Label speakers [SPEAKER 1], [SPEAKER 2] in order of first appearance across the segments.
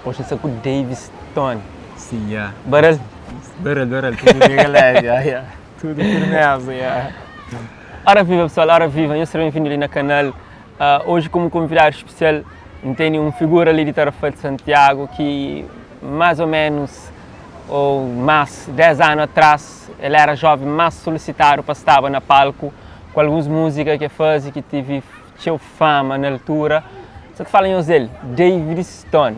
[SPEAKER 1] Oji N sta ku Davis Tony.
[SPEAKER 2] Sim, ya.
[SPEAKER 1] Baral.
[SPEAKER 2] Baral, baral. Tudu legal, ya, ya. Tudu firmeza, ya.
[SPEAKER 1] Ora viva pessoal, ora viva, nhos seja bem-vindo ali na canal. Uh, hoje como convidado especial N tene un figura li di Tarrafal de Santiago ki mais ou menos ou más 10 anu atrás el era jovem más solicitado pa staba na palco ku alguns música ki el faze ki tive txeu fama na altura. Sa ta fala nhos del, David Stone.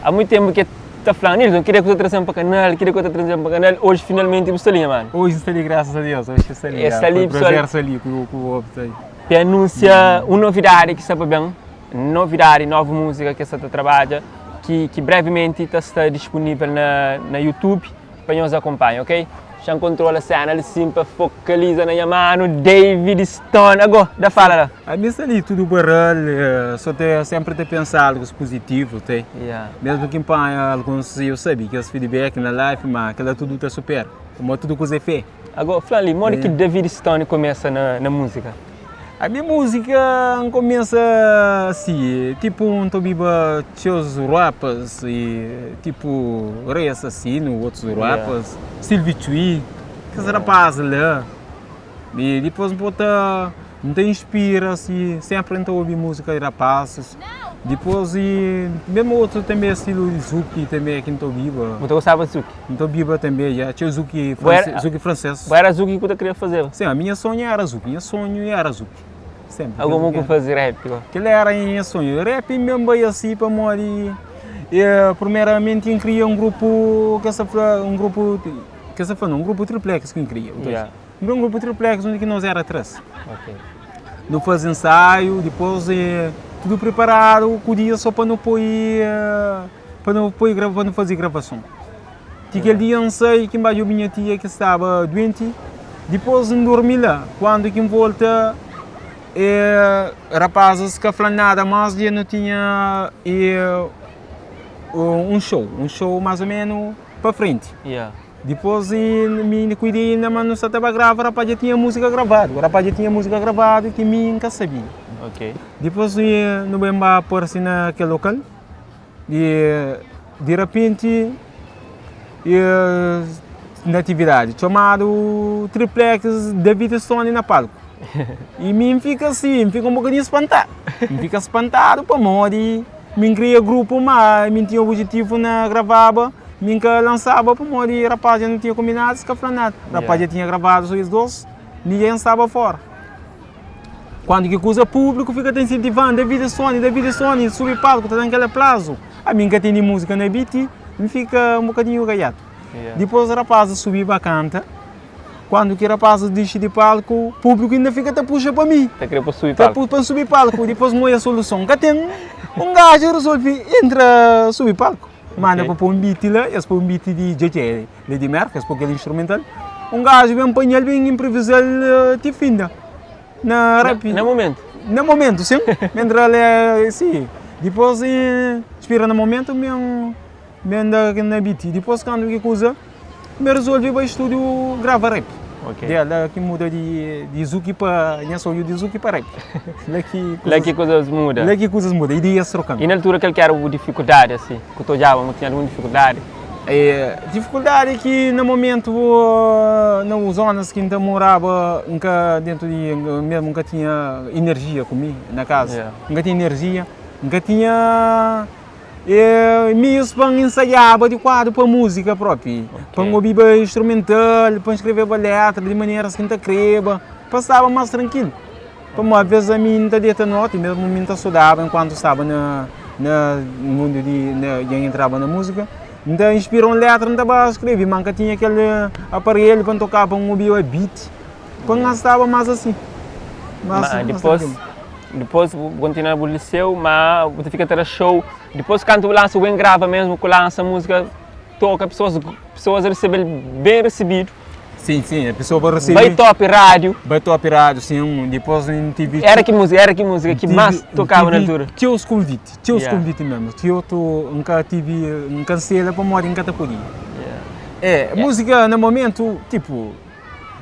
[SPEAKER 1] Há muito tempo ki el ta fla, Nilton, queria ku ta traze-m pa kanal, queria ku ta traze-m pa kanal. Hoje finalmente bu sta li nha mano.
[SPEAKER 2] Hoje sta li, graças a Deus. Hoje sta li.
[SPEAKER 1] El sta li,
[SPEAKER 2] Foi
[SPEAKER 1] pessoal.
[SPEAKER 2] prazer sta li ku ku bo sta li.
[SPEAKER 1] Pa anúnsia un novidadi ki sta pa ben, novidadi, novu múzika ki el sta ta trabadja, ki ki brevimenti ta sta disponível na na YouTube pa nhos akonpanha, ok? Xa-m kontrola sena li sin pa fokaliza na nha manu David Stone. Ago, da fala la.
[SPEAKER 2] Ami sta li tudu baral, so ta sempri ta pensa algus puzitivu, te.
[SPEAKER 1] Yeah.
[SPEAKER 2] Mesmu ki N panha alguns, eu sabi kes feedback na life, ma kila tudu ta supera, pamodi tudu kuza é fé.
[SPEAKER 1] Ago, fla-m li, modi ki David Stone kumesa na na múzika?
[SPEAKER 2] Ami múzika N kumesa si, tipu N ta obiba txeus rappers i tipu Rei Assassino, otus rappers, Silvio Chui, kes rapaz la. I dipôs N bota, N ta inspira si, sempri N ta obi múzika di rapazis. Dipôs i mesmu otu tanbe stilu di zouk tanbe ki N ta obiba.
[SPEAKER 1] Bu ta gostaba di zouk?
[SPEAKER 2] N ta obiba tanbe, ya, txeu zouk, zouk fransês.
[SPEAKER 1] Bo éra zouk ki bu ta kria fazeba?
[SPEAKER 2] Sim, ami nha sonhu éra zouk, nha sonhu éra zouk, senpri.
[SPEAKER 1] Ago mo ku faze rap go?
[SPEAKER 2] Kel éra nha sonhu, rap mesmu bai asi pamodi primeramenti N kria un grupu ke sa fla, un grupu, ke sa fla nau, un grupu triplex ki N kria. N kria un grupu triplex undi ki nos éra 3. Nu faze nsaiu, dipôs tudu priparadu ku dia so pa nu poi pa nu poi pa nu faze gravason. Ti kel dia N sai ki N ba djobe nha tia ki staba duenti, dipôs N durmi la. Kandu ki N volta rapazes ka fla-m nada más dja nu tinha un show, un show más o menu pa frenti. Dipôs mi N kuida inda ma nu sa ta ba grava, rapaz dja tinha múzika gravadu, rapaz dja tinha múzika gravadu ki mi N ka sabia. Dipôs nu ben ba parse na kel lokal. E di rapenti na atividadi txomadu triplex David Stone na palku i mi N fika si, N fika un bokadinhu spantadu, N fika spantadu pamodi mi N kria grupu ma mi N tinha objetivu na gravaba mi N ka lansaba pamodi rapaz dja nu tinha kombinadu es ka fla nada, rapaz dja tinha gravadu so es dos mi dja N staba fora. Kuandu ki kuza públiku fika ta insentiva-m, David Sony, David Sony, subi palku, ta da-m kel aplauzu. Ami N ka tene múzika na beat, N fika un bokadinhu gaiatu. Dipôs rapazis subi ba kanta, kuandu ki rapazis dixi di palku, públiku inda fika ta puxa pa mi.
[SPEAKER 1] Ta kre pa subi palku.
[SPEAKER 2] Pa N subi palku. Dipôs N oia soluson, N ka ten. Un gaju rezolve entra subi palku. Manda pa poi un beat la, es poi un beat di Djedje Lady Merck, es poi kel instrumental. Un gaju ben panha-l, ben inproviza-l ti finda. Na rap.
[SPEAKER 1] Na momentu?
[SPEAKER 2] Na momentu, sin. Mentra el é, si. Dipôs e inspira na momentu, ben, ben da na beat. Dipôs kandu ki kuza, mi rezolve bai stúdiu grava rap.
[SPEAKER 1] Ok.
[SPEAKER 2] Di la ki muda di, di zuki pa, nha sonhu di zuki pa rap. La ki
[SPEAKER 1] La ki kuzas muda.
[SPEAKER 2] La ki kuzas muda, ideias troka.
[SPEAKER 1] I na altura kal ki era bu difikuldadi asi? Ku ta odjaba ma tinha algun difikuldadi?
[SPEAKER 2] É, difikuldadi é ki na momentu na zonas ki N ta moraba N ka dentu di mesmu N ka tinha inerjia ku mi na kaza, N ka tinha inerjia, N ka tinha meius pa N insaiaba adikuadu pa múzika propi, pa N obiba instrumental, pa N skreveba letra di maneras ki N ta kreba, pa N staba más trankilu. Pamodi alvês ami N ta deta noti, mesmu mi N ta studaba enkuantu staba na na mundu di na dja N entraba na múzika, N ta inspira un letra N ta ba skrebe, ma N ka tinha kel aparelhu pa N tokaba pa N obiba beat, pa N staba más asi, más
[SPEAKER 1] Ma dipôs, dipôs bu kontinua bu liseu, ma bu ta fika ta da show, dipôs kantu bu lansa bu ben grava mesmu ku lansa múzika, toka pesoas pesoas resebe-l ben resibidu.
[SPEAKER 2] Sim, sim, a pessoa para receber.
[SPEAKER 1] Bai top rádio.
[SPEAKER 2] Bai top rádio, sim. Depois em TV.
[SPEAKER 1] Era que música, era que música que mais tocava na altura?
[SPEAKER 2] Tinha os convites, tinha os yeah. convites mesmo. Tinha outro, nunca tive, nunca cancela para modo nunca te podia.
[SPEAKER 1] Yeah.
[SPEAKER 2] É, yeah. música no momento, tipo,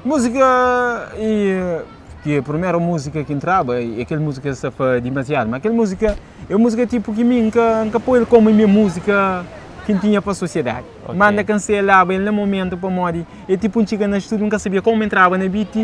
[SPEAKER 2] música e. Ki primeru múzika ki entraba é kel múzika ki sta fla dimaziadu, ma kel múzika é un múzika tipu ki mi N ka N ka poi-l komu mi múzika ki N tinha pa sosiedadi.
[SPEAKER 1] Ok.
[SPEAKER 2] Manda kanselaba el na momentu pamodi é tipu N txiga na stúdiu N ka sabia komu entraba na beat,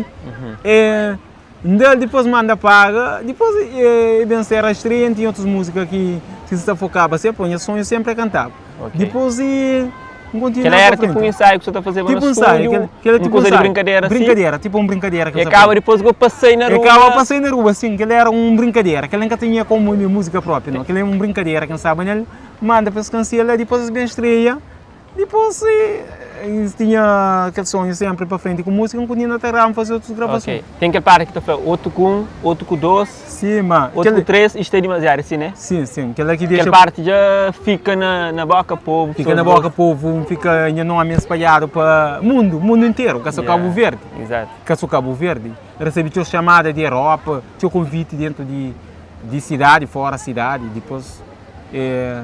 [SPEAKER 2] e N da-l dipôs manda paga, dipôs e ben ser a estreia N tinha otus múzika ki ki N sta fokaba se, pô nha sonhu sénpri é kantaba.
[SPEAKER 1] Ok.
[SPEAKER 2] Dipôs e N kontinua
[SPEAKER 1] Kel-la
[SPEAKER 2] pa
[SPEAKER 1] éra tipu
[SPEAKER 2] frenti.
[SPEAKER 1] un ensaiu ki bu sa ta fazeba na
[SPEAKER 2] Tipu ensaiu,
[SPEAKER 1] stúdiu,
[SPEAKER 2] kel kel-la
[SPEAKER 1] un
[SPEAKER 2] tipu
[SPEAKER 1] kuza di
[SPEAKER 2] ensaiu.
[SPEAKER 1] brinkadera si?
[SPEAKER 2] Brinkadera, tipu un brinkadera ki
[SPEAKER 1] E
[SPEAKER 2] N sa
[SPEAKER 1] kaba
[SPEAKER 2] faze.
[SPEAKER 1] dipôs go pa sai na
[SPEAKER 2] E kaba
[SPEAKER 1] rua.
[SPEAKER 2] pa sai na rua, sin, kel-la éra un brinkadera, kel-la N ka tinha komu mi múzika própi nau, kel-la é un brinkadera ki N staba nel, manda pa es kansela, dipôs es ben estreia, dipôs e tinha kel sonhu sénpri pa frenti ku múzika, N kontinua ta grava, N faze otus gravason.
[SPEAKER 1] Ok, ten kel parti ki ta fla otu ku un, otu ku dôs.
[SPEAKER 2] Sim, ma
[SPEAKER 1] Otu
[SPEAKER 2] kel
[SPEAKER 1] ku 3 isto é dimaziadu, si né?
[SPEAKER 2] Sim, sim, kel-la ki
[SPEAKER 1] Kel
[SPEAKER 2] dexa
[SPEAKER 1] parti dja fika na na boka povu,
[SPEAKER 2] Fika na
[SPEAKER 1] pessoas
[SPEAKER 2] boka
[SPEAKER 1] gosta.
[SPEAKER 2] povu, fika nha nomi spadjadu pa mundu, mundu interu, ka so
[SPEAKER 1] Yeah,
[SPEAKER 2] Kabu Verdi,
[SPEAKER 1] Exato.
[SPEAKER 2] ka so Kabu Verdi. Resebi txeu xamada di Europa, txeu konviti dentu di di sidadi, fora sidadi, dipôs e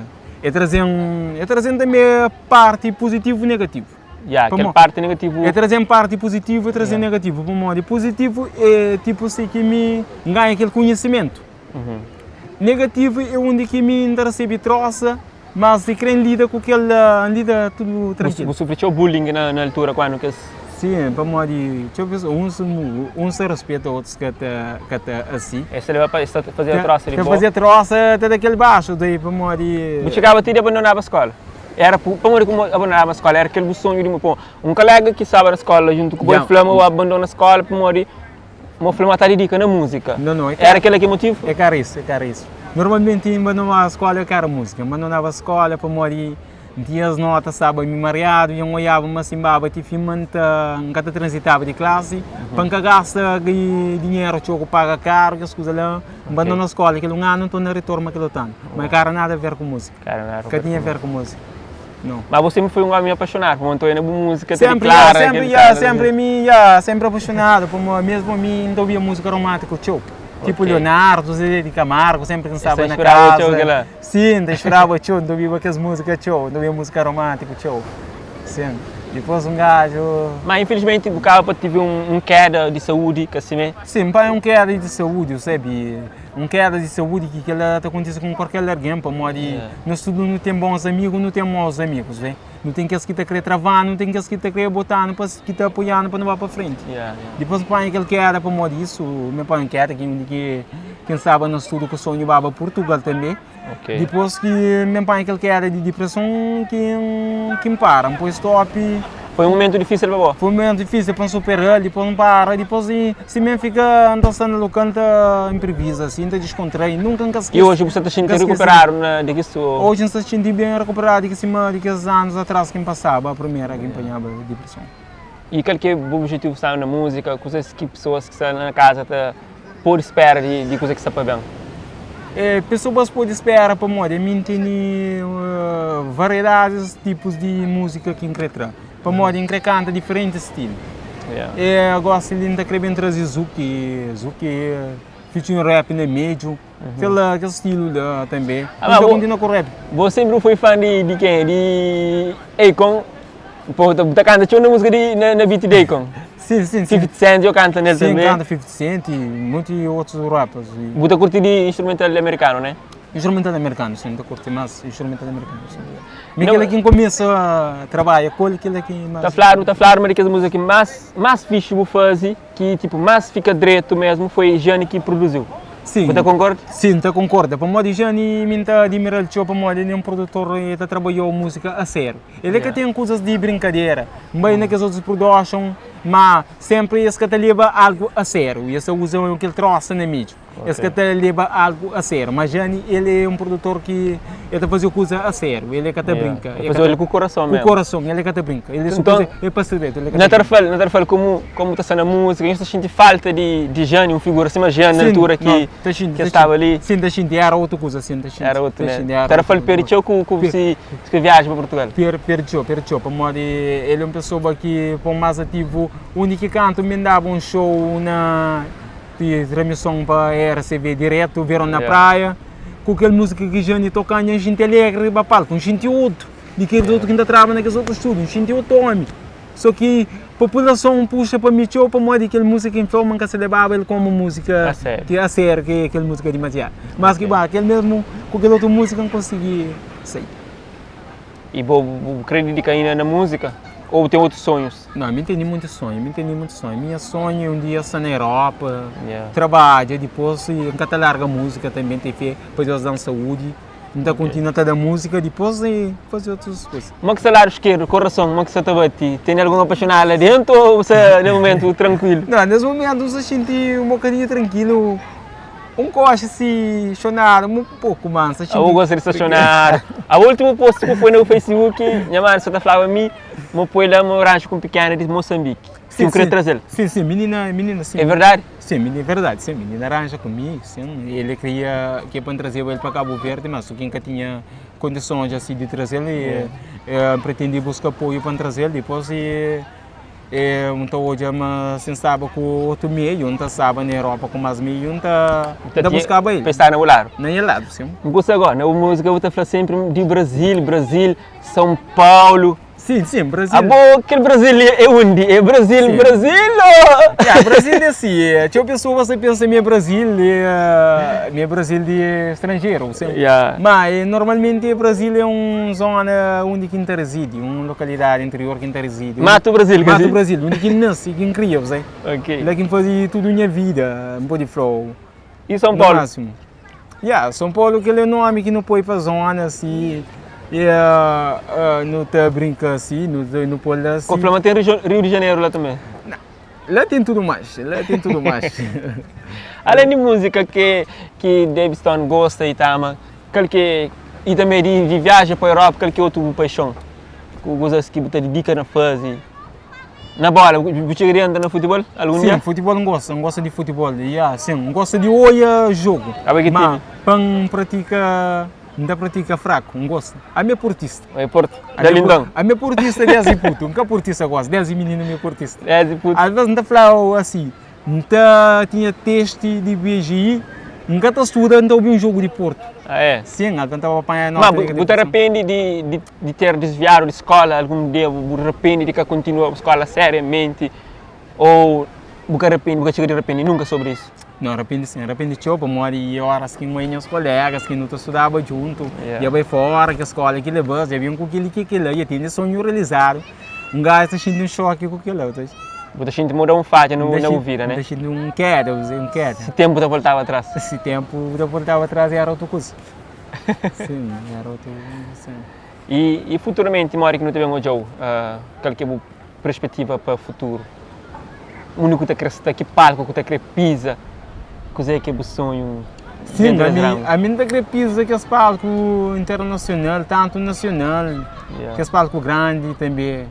[SPEAKER 2] e traze-m e traze-m tanbe parti puzitivu i negativu.
[SPEAKER 1] Ya, kel parti negativu.
[SPEAKER 2] E traze-m parti puzitivu e traze-m negativu, pamodi puzitivu e tipu si ki mi N ganha kel kunhisimentu, negativu e undi ki mi N ta resebe trosa, ma si kre N lida ku kel, N lida tudu trankilu.
[SPEAKER 1] Bu sufri txeu bullying na altura kandu kes.
[SPEAKER 2] Sin, pamodi txeu pesoa, uns uns ta ruspeta otus ka ta ka ta asi.
[SPEAKER 1] Es ta leba pa es ta fazeba trosa di
[SPEAKER 2] Ta
[SPEAKER 1] bo.
[SPEAKER 2] fazia trosa te da kel baxu daí pamodi.
[SPEAKER 1] Bu txigaba ti di abandonaba skola? Era pamodi ki bu abandonaba skola? Era kel bu sonhu di bu Un kolega ki staba na skola juntu ku bo, el fla ma bu abandona skola pamodi ma bu fla ma ta didika na múzika.
[SPEAKER 2] Não, não, é
[SPEAKER 1] Era kel-la ki motivu?
[SPEAKER 2] É ka era isu, é ka era isu. Normalmenti N abandonaba skola é ka era múzika. N abandonaba skola pamodi N tinha as notas staba mi mariadu i N oiaba ma si N baba ti fin ma N ta N ka ta transitaba di klasi pa N ka gasta dinheru txeu ku paga karu kes kuza la. N bandona skola kel un anu N torna ritorna kel otu anu. Ma é ka era nada a ver ku múzika. Ka tinha a ver ku múzika, nau.
[SPEAKER 1] Ma bo sempri foi un omi apaxonadu pamodi N ta oia na bu múzika ta
[SPEAKER 2] Sempri,
[SPEAKER 1] diklara
[SPEAKER 2] ya, sempri,
[SPEAKER 1] kel
[SPEAKER 2] ya,
[SPEAKER 1] sena
[SPEAKER 2] sempri
[SPEAKER 1] li.
[SPEAKER 2] mi, ya, sempri apaxonadu pamodi mesmu mi N ta obia múzika romántiku txeu. Tipu Leonardo, Zezé di Camargo, sempri ki N
[SPEAKER 1] Es ta
[SPEAKER 2] staba na
[SPEAKER 1] inspiraba txeu
[SPEAKER 2] kaza.
[SPEAKER 1] kel-la?
[SPEAKER 2] Sim, N ta inspiraba txeu, N ta obiba kes múzika txeu, N ta obia múzika romántiku txeu. Sim, dipôs un gaju.
[SPEAKER 1] Ma infilismenti bu kaba pa tive un keda di saúdi, ka simé?
[SPEAKER 2] Sim, pa un keda di saúdi, bu sabe, un keda di saúdi ki kel-la ta kontise ku kualker algen, pamodi nos tudu nu ten bons amigu, nu ten maus amigus, vê? Nu ten kes ki ta krê trava-nu, nu ten kes ki ta krê bota-nu pa, ki ta apoia-nu pa nu ba pa frenti. Dipôs N panha kel keda pamodi isu, mi panha keda ki undi ki ki N staba na studu ku sonhu baba Purtugal tanbê. Dipôs ki mi panha kel keda di dipreson ki N ki N para, N poi stop.
[SPEAKER 1] Foi un momentu difísil pa bo?
[SPEAKER 2] Foi un momentu difísil pa N supera-l, dipôs N para, dipôs si mi N fika N ta sta na lokal N ta inprivisa si, N ta diskontrai, nunka N ka skese.
[SPEAKER 1] I oji bu sta ta xinti rekuperadu na di ki su.
[SPEAKER 2] Oji N sta xinti ben rekuperadu di ki sima di kes anus atras ki N pasaba primera ki N panhaba dipreson.
[SPEAKER 1] I kal ki é bu objetivu sta na múzika? Kuzê ki pesoas ki sta na kaza ta pode spera di kuzê ki sta pa ben?
[SPEAKER 2] Pesoas pode spera pamodi ami N tene variedadis tipus di múzika ki N kre tra. Pamodi N kre kanta diferenti stilu. Gosi li N ta kre ben traze zuki, zuki fitxi un rap na meju, kel kel stilu la tanbe. N ta kontinua ku rap.
[SPEAKER 1] Bo sempri bu foi fã di kenha? Di Akon? Bu ta kanta txeu na múzika di na beat di Akon?
[SPEAKER 2] Sim, sim, sim.
[SPEAKER 1] 50 Cent dja kanta nel
[SPEAKER 2] Sim,
[SPEAKER 1] tanbe?
[SPEAKER 2] kanta 50 Cent e monti otus rappers.
[SPEAKER 1] Bu ta kurti di instrumental amerikanu, ne?
[SPEAKER 2] Instrumental amerikanu, sim, N ta kurti mas instrumental amerikanu, sim. Mi kel-la ki N kumesa trabadja ku el, kel-la ki mas.
[SPEAKER 1] Ta fladu, ta fladu ma di kes múzika ki mas, mas fixi bu faze, ki tipo mas fika dretu mesmu, foi Jane ki produziu.
[SPEAKER 2] Sim.
[SPEAKER 1] Bu ta konkorda?
[SPEAKER 2] Sim, N ta konkorda. Pamodi Jane mi N ta adimira-l txeu pamodi el é un produtor e ta trabadjau múzika a sériu. El é ka ten kuzas di brinkadera. N bai na kes otus production, ma senpri es ka ta leba algu a sériu. Es ta uza kel trosa na midju. Es ka ta leba algu a sériu. Ma Jane, el é un produtor ki el ta faze kuza a sériu, el ka ta brinka.
[SPEAKER 1] El ta faze ku korason mesmu.
[SPEAKER 2] Ku korason, el ka ta brinka. El é
[SPEAKER 1] Nton,
[SPEAKER 2] kuza, el pa diretu, el ka
[SPEAKER 1] na
[SPEAKER 2] ta brinka.
[SPEAKER 1] Tarrafal, na Tarrafal komu, komu ta sta na múzika, nhos ta xinti falta di, di Jane, un figura sima Jane na
[SPEAKER 2] Sin,
[SPEAKER 1] altura
[SPEAKER 2] no,
[SPEAKER 1] ki,
[SPEAKER 2] ta xinti,
[SPEAKER 1] ki
[SPEAKER 2] ta
[SPEAKER 1] el staba
[SPEAKER 2] xinti.
[SPEAKER 1] li.
[SPEAKER 2] Sin, ta xinti, era otu kuza, sin, ta xinti.
[SPEAKER 1] Era otu,
[SPEAKER 2] Ta
[SPEAKER 1] né?
[SPEAKER 2] xinti, era
[SPEAKER 1] Tarrafal
[SPEAKER 2] otu
[SPEAKER 1] perde
[SPEAKER 2] kuza.
[SPEAKER 1] txeu ku, ku
[SPEAKER 2] Per,
[SPEAKER 1] si, si viaji pa Purtugal.
[SPEAKER 2] per, perde txeu, perde txeu, pamodi el é un pesoa ki pa un más ativu, undi ki kantu mi N daba un show na Ti transmison pa RCV diretu Verão na Praia ku kel múzika ki Jane toka nha N xinti alegri riba palku N xinti otu di kel otu ki N ta traba na kes otu stúdiu N xinti otu omi. So ki populason puxa pa mi txeu pamodi kel múzika ki N fla ma N ka sa lebaba el komu múzika ki a sériu ki kel múzika dimaziadu. Mas ki ba kel mesmu ku kel otu múzika N konsigi sai.
[SPEAKER 1] I bo bu kre didika inda na múzika ou bu ten otus sonhus?
[SPEAKER 2] Nau, mi N tene monti sonhu, mi N tene monti sonhu. Minha sonhu é un dia sta na Europa, trabadja, dipôs N ka ta larga múzika tanbe, N ten fé pa Deus da-m saúdi. N ta kontinua ta da múzika dipôs e faze otus kuza.
[SPEAKER 1] Mo ki sta ladu skerdu, korason, mo ki sta ta bati? Tene algun apaxonadu la dentu ou bu sta na mumentu trankuilu?
[SPEAKER 2] Não, nes mumentu N sta xinti un bokadinhu trankilu, un koxa si xonadu un poku ma N sta xinti.
[SPEAKER 1] Abo gosta di sta xonadu. Abo ultimu post ku poi na bu Facebook, nha manu sta ta flaba mi ma poi la ma ranju ku un pikena di Moçambique, ki bu kre trazel.
[SPEAKER 2] Sim, sim, minina, minina sim.
[SPEAKER 1] É verdadi?
[SPEAKER 2] Sim, minina, é verdadi, sim, minina ranja ku mi, sim, ele kria ke pa N trazeba el pa Cabo Verde, mas so ki N ka tinha kondisons asi di trazel e N pretendi buska apoiu pa N trazel, dipos e N ta odja ma si N staba ku otu meiu, N ta staba na Europa ku mas meiu, N ta buskaba el.
[SPEAKER 1] Pa el staba na bu ladu?
[SPEAKER 2] Na nha ladu, sim.
[SPEAKER 1] N gosta agora, na bu múzika bu ta fla sempri di Brasil, Brasil, São Paulo.
[SPEAKER 2] Sim, sim, Brasil.
[SPEAKER 1] Abo, kel Brasil li é undi? É Brasil,
[SPEAKER 2] Sim.
[SPEAKER 1] Brasil ô?
[SPEAKER 2] Yeah, Brasil é assim, é, txeu pessoa sa pensa mi é Brasil, é, mi é Brasil di estrangeiro, sim.
[SPEAKER 1] Yeah.
[SPEAKER 2] Ma é, normalmente Brasil é um zona undi ki N ta residi, um localidade interior ki N ta residi.
[SPEAKER 1] Mato Brasil, ka
[SPEAKER 2] Mato
[SPEAKER 1] si?
[SPEAKER 2] Brasil, undi ki N nasi, ki N kria, você.
[SPEAKER 1] Ok.
[SPEAKER 2] La ki N fazi tudu nha vida, N podi fla-u.
[SPEAKER 1] E São
[SPEAKER 2] No
[SPEAKER 1] Paulo?
[SPEAKER 2] máximo. Yeah, São Paulo kel é nomi ki nu poi pa zona si e uh, nu ta brinka si, nu, nu poi la si.
[SPEAKER 1] Ko fla ma ten Rio de Janeiro la também.
[SPEAKER 2] Não, lá tem tudo mais, lá tem tudo mais.
[SPEAKER 1] Além de música que que David Stone gosta e ta ama, kal que e também de, de viaja pa Europa, kal que é outro paixão? Ku coisas que bu ta dedica na faze? Na bola, bu txiga di entra na futibol algun
[SPEAKER 2] Sim,
[SPEAKER 1] dia?
[SPEAKER 2] futibol N gosta, N gosta di futibol, ya, sim, N gosta di oia jogu.
[SPEAKER 1] Aba ki
[SPEAKER 2] Ma
[SPEAKER 1] timi?
[SPEAKER 2] pa N pratika, N ta pratika fraku, N gosta. Ami é portista.
[SPEAKER 1] É porto,
[SPEAKER 2] Ami
[SPEAKER 1] da
[SPEAKER 2] é
[SPEAKER 1] lindon.
[SPEAKER 2] Ami é portista desdi putu, N ka portista gosi, desdi mininu mi é portista.
[SPEAKER 1] Desdi putu.
[SPEAKER 2] Às vezes N ta fla asi, N ta tinha testi di BGI, N ka ta studa, N ta obi un jogu di Portu.
[SPEAKER 1] Ah é?
[SPEAKER 2] Sim, alvês N ta panha nota
[SPEAKER 1] Ma bu, bu ta rapende di, di, di ter desviadu di skola algun dia? Bu, bu rapende di ka kontinua bu skola seriamenti? Ou bu ka rapende, bu ka txiga di rapende nunka sobri isu?
[SPEAKER 2] Não, rapende sim, rapende txeu, pamodi horas ki N oi nhas kolegas ki nu ta studaba djuntu,
[SPEAKER 1] Yeah.
[SPEAKER 2] dja bai fora ki skola ki leba-s, dja ben ku kili ki kila, dja tene sonhu realizadu. Un gajo ta xinti un xoki ku kel otu.
[SPEAKER 1] Bu ta xinti ma da un fadja na bu vida, né?
[SPEAKER 2] Bu ta xinti un keda, un keda.
[SPEAKER 1] Si tempu ta voltaba atras.
[SPEAKER 2] Si tempu ta voltaba atras era otu kuza. Sim, era otu, sim.
[SPEAKER 1] E, e futuramenti modi ki nu ta ben odja-u? Kal ki é bu perspetiva pa futuru? Undi ku ta kre sta? Ki palku ku ta kre piza? Kuzê ki é bu sonhu?
[SPEAKER 2] Sim, ami, ami N ta kre piza kes palku internasional, tantu nasional, yeah. kes palku grandi tanbe.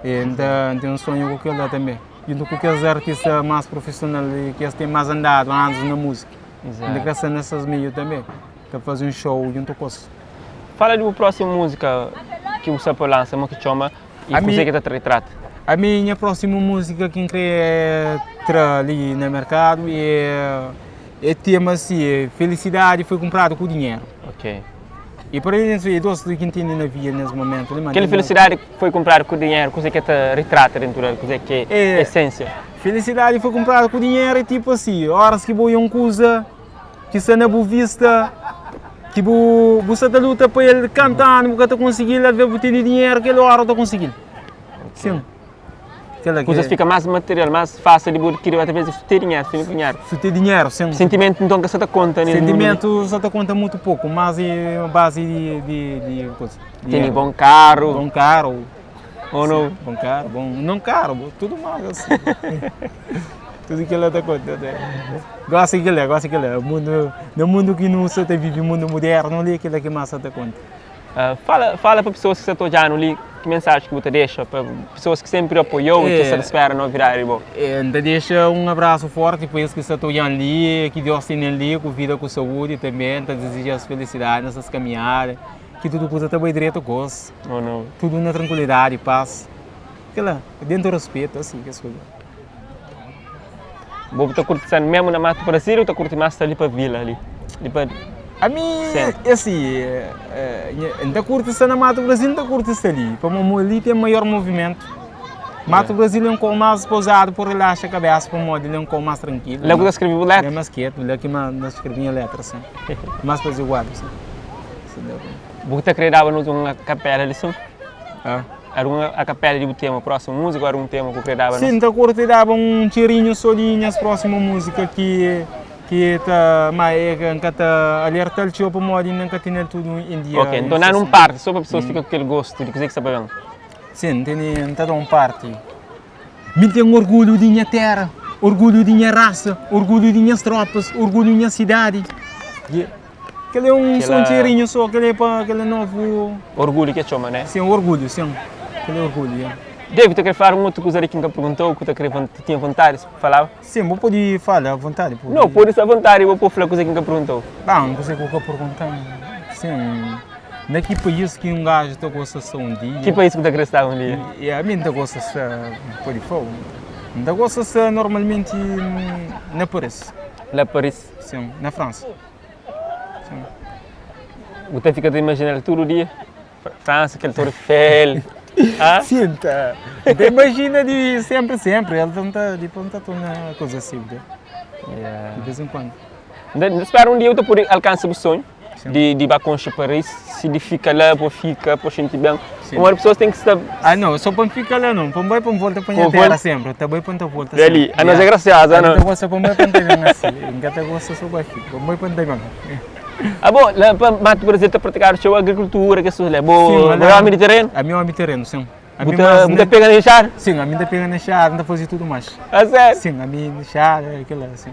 [SPEAKER 2] E N ta N ten un sonhu ku kel la tanbe. Juntu ku kes artista más profesional ki es ten más andadu anus na múzika. N ta kre sta nesas meiu tanbe, ta faze un show juntu ku es.
[SPEAKER 1] Fala di bu prósimu múzika ki bu sta pa lansa, mo ki txoma i kuzê ki ta retrata?
[SPEAKER 2] Ami nha prósimu múzika ki N kre tra li na merkadu é É tema si, é felicidade foi comprado ku dinheiro.
[SPEAKER 1] Ok.
[SPEAKER 2] E para mim, é doce do que entende na vida nesse momento. Ali,
[SPEAKER 1] Aquela felicidade que foi comprada com dinheiro, coisa que te retrata dentro dela, coisa que é, é essência.
[SPEAKER 2] Felicidade foi comprada com dinheiro é tipo assim, horas que boi um coisa que está na boa vista, que bu, bu está luta para ele cantando, bu tá conseguir, às vezes bu tem dinheiro, aquela hora tá conseguindo. Sim.
[SPEAKER 1] Kuzas fika más material, más fásil di bu adkiri através di su ten dinheru, su ten dinheru.
[SPEAKER 2] Su ten dinheru, sin.
[SPEAKER 1] Sentimentu nton ka sa ta konta nes mundu.
[SPEAKER 2] Sentimentu sa ta konta mutu poku, mas é basi di di di kuza.
[SPEAKER 1] Tene bon karu.
[SPEAKER 2] Bon karu.
[SPEAKER 1] Ou no?
[SPEAKER 2] Bon karu, bon, non karu, tudu más asi. Tudu kila ta konta. Gosi kila, gosi kila, mundu, na mundu ki nu sa ta vivi, mundu mudernu li, kila ki más sa ta konta.
[SPEAKER 1] Fala, fala pa pesoas ki sta ta odja-nu li, ki mensaji ki bu ta dexa pa pesoas ki senpri apoia-u i ki sta ta spera novidadi di bo?
[SPEAKER 2] N ta dexa un abrasu forti pa es ki sta ta odja-m li, ki Deus tene-m li ku vida, ku saúdi tanbe. N ta dizeja-s felisidadi na ses kaminhada, ki tudu kuza ta bai dretu ku es, tudu na trankulidadi, pas. Kila, dentu ruspetu, asi kes kuza.
[SPEAKER 1] Bo bu ta kurti sta mesmu na Mato Brasil ou ta kurti mas sta li pa vila li? Li pa
[SPEAKER 2] Ami
[SPEAKER 1] centro?
[SPEAKER 2] é assim, N ta kurti sta na Mato Brasil, N ta kurti sta li, pamodi li ten maior movimentu. Mato Brasil é um pouco mais pausado por relaxa a cabeça, por modo ele é um pouco mais tranquilo.
[SPEAKER 1] Lá que você escreveu letra?
[SPEAKER 2] É mais quieto, lá que mais escrevia letra, assim. Mais apaziguado, assim.
[SPEAKER 1] Você acreditava numa capela ali, sim?
[SPEAKER 2] Ah.
[SPEAKER 1] Era uma a capela de um tema, próxima música ou era um tema que acreditava?
[SPEAKER 2] Sim, tá curto dava um cheirinho só de minhas próxima música que que tá mas é que tá alerta o para modo nunca tinha tudo em dia.
[SPEAKER 1] Ok, então não num parte, só para pessoas ficar com aquele gosto de coisa que está bem.
[SPEAKER 2] Sim, tem tá um parte. Me tenho orgulho de minha terra, orgulho de minha raça, orgulho de minhas tropas, orgulho de minha cidade. Aquele é um só um cheirinho só, aquele é para aquele novo.
[SPEAKER 1] Orgulho que chama, né?
[SPEAKER 2] Sim, orgulho, sim. Aquele orgulho, yeah.
[SPEAKER 1] David, tu quer falar uma outra coisa ali que nunca perguntou, que tu, queria, tu tinha vontade de falar?
[SPEAKER 2] Sim, vou poder falar à vontade.
[SPEAKER 1] Pode. Não, pode ser à vontade, eu vou falar coisa que nunca perguntou.
[SPEAKER 2] Bom, não sei o que eu perguntar. Sim, na que país que um gajo está gosta um dia?
[SPEAKER 1] Que país que tu quer estar um dia?
[SPEAKER 2] E a mim está gosta pode falar. Não gosta normalmente na Paris.
[SPEAKER 1] Na Paris?
[SPEAKER 2] Sim, na França. Sim.
[SPEAKER 1] Você fica a imaginar todo dia? França, aquele Torre Eiffel.
[SPEAKER 2] Ah? Sim, tá. Então imagina de sempre, sempre. Ele não está tipo, não tá na coisa assim, né?
[SPEAKER 1] Yeah.
[SPEAKER 2] De vez em quando.
[SPEAKER 1] Espero um dia eu por alcançar o sonho de ir para Paris, se de fica lá, pô, fica, pô, sentir bem.
[SPEAKER 2] Sim.
[SPEAKER 1] Uma pessoa tem que estar.
[SPEAKER 2] Ah, não, só para ficar lá não. Para vai para volta para a terra sempre. Também para volta
[SPEAKER 1] sempre. Ali, a nós é graciosa, não?
[SPEAKER 2] Não gosta para vai para bem assim. Não gosta só para ficar. Para vai para bem.
[SPEAKER 1] Ah, bom, lá para Mato Brasil está praticar a agricultura, que é bom.
[SPEAKER 2] Sim,
[SPEAKER 1] é homem de terreno?
[SPEAKER 2] A minha homem de terreno, sim.
[SPEAKER 1] A minha mais pega na enxada?
[SPEAKER 2] Sim, a minha pega na enxada, não fazer tudo mais.
[SPEAKER 1] Ah, sério?
[SPEAKER 2] Sim, a minha enxada, aquilo assim.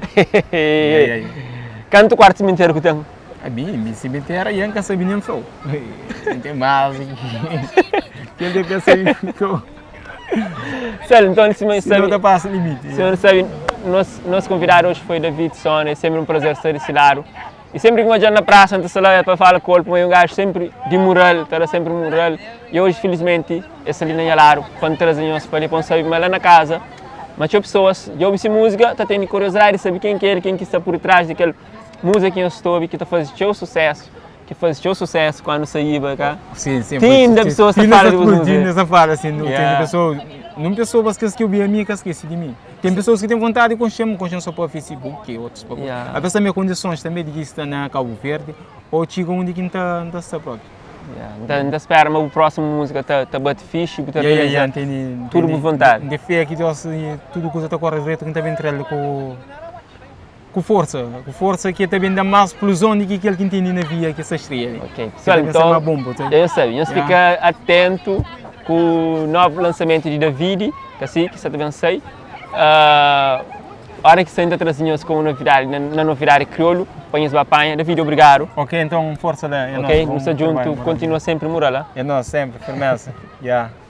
[SPEAKER 1] Quanto quarto cemitério que tem?
[SPEAKER 2] A minha cemitério, eu nunca sabia nem sou. Não tem mais. Quem deve saber ficou.
[SPEAKER 1] Sério, então, se
[SPEAKER 2] sabe, não passa limite.
[SPEAKER 1] Senhor sabe, nosso convidado hoje foi David Sona, é sempre um prazer estar desse lado. E sempre que eu na praça, antes lá para falar com ele, um gajo sempre de moral, era sempre moral. E hoje, felizmente, esse ali na Laro, quando trazem os para ali, para saber, mas lá na casa, mas tinha pessoas, eu ouvi música, tá tendo curiosidade de saber quem que é ele, quem que está por trás daquela música que eu estou, que está fazendo seu sucesso, que faz seu sucesso quando saía cá.
[SPEAKER 2] Sim, sim.
[SPEAKER 1] Tem da pessoa que fala de música.
[SPEAKER 2] Tem essa fala, assim, não tem pessoa, não pessoas que eu vi a mim que esqueci de mim. Tem pessoas que têm vontade de conhecer, conhecer só para o Facebook e outros.
[SPEAKER 1] Yeah.
[SPEAKER 2] A pessoa tem condições também de que está na Cabo Verde ou chega onde que está está próprio.
[SPEAKER 1] Yeah. Então, então espera, mas o próximo música está tá bate fixe, tá
[SPEAKER 2] yeah, tem,
[SPEAKER 1] tudo por vontade.
[SPEAKER 2] De fé que Deus, tudo coisa está correndo direito, que está bem com força que também dá mais explosão do que aquele que tem na via que essa estreia.
[SPEAKER 1] Ok, pessoal, então,
[SPEAKER 2] bomba, tá?
[SPEAKER 1] eu sei, você fica atento com o novo lançamento de David, que assim, que você também sei. Hora que você trazendo com novidade, na novidade crioulo, põe-se apanha. David, obrigado.
[SPEAKER 2] Ok, então força lá. É
[SPEAKER 1] ok,
[SPEAKER 2] nós,
[SPEAKER 1] nos junto, continua sempre moral.
[SPEAKER 2] É nós, sempre, firmeza. Yeah.